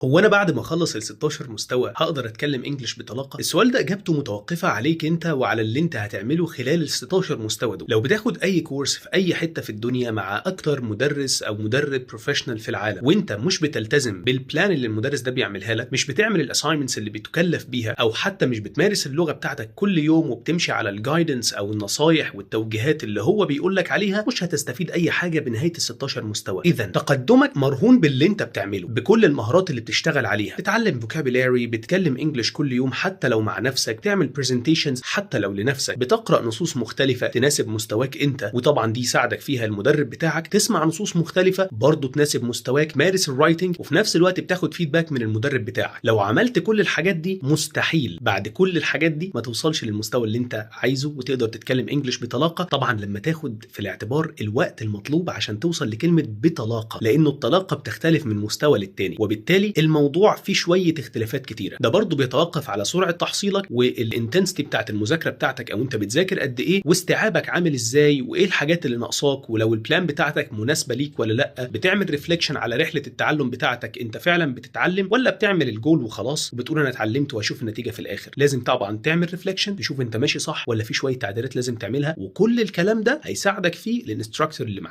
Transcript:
هو انا بعد ما اخلص ال 16 مستوى هقدر اتكلم English بطلاقه؟ السؤال ده اجابته متوقفه عليك انت وعلى اللي انت هتعمله خلال ال 16 مستوى دول. لو بتاخد اي كورس في اي حتة في الدنيا مع اكتر مدرس او مدرب professional في العالم، وانت مش بتلتزم بال plan اللي المدرس ده بيعملها لك، مش بتعمل ال assignments اللي بتكلف بيها، او حتى مش بتمارس اللغة بتاعتك كل يوم وبتمشي على ال guidance او النصايح والتوجيهات اللي هو بيقول لك عليها، مش هتستفيد اي حاجة بنهاية ال 16 مستوى. اذا تقدمك مرهون باللي انت بتعمله، بكل المهارات اللي بتشتغل عليها. بتتعلم vocabulary، بتكلم English كل يوم حتى لو مع نفسك، تعمل presentations حتى لو لنفسك، بتقرا نصوص مختلفة تناسب مستواك انت، وطبعا دي يساعدك فيها المدرب بتاعك، تسمع نصوص مختلفة برضه تناسب مستواك، مارس ال writing، وفي نفس الوقت بتاخد feedback من المدرب بتاعك. لو عملت كل الحاجات دي، مستحيل بعد كل الحاجات دي ما توصلش للمستوى اللي انت عايزه وتقدر تتكلم English بطلاقه. طبعا لما تاخد في الاعتبار الوقت المطلوب عشان توصل لكلمة بطلاقه، لانه الطلاقه بتختلف من مستوى للتاني، وبالتالي الموضوع فيه شوية اختلافات كتيره. ده برضو بيتوقف على سرعة تحصيلك وال intensity بتاعت المذاكرة بتاعتك، او انت بتذاكر قد ايه، واستيعابك عامل ازاي، وايه الحاجات اللي ناقصاك، ولو ال plan بتاعتك مناسبة ليك ولا لا. بتعمل reflection على رحله التعلم بتاعتك، انت فعلا بتتعلم ولا بتعمل الجول وخلاص وبتقول انا اتعلمت واشوف النتيجة في الاخر. لازم طبعا تعمل reflection، تشوف انت ماشي صح ولا في شوية تعديلات لازم تعملها، وكل الكلام ده هيساعدك فيه ال instructor اللي معاك.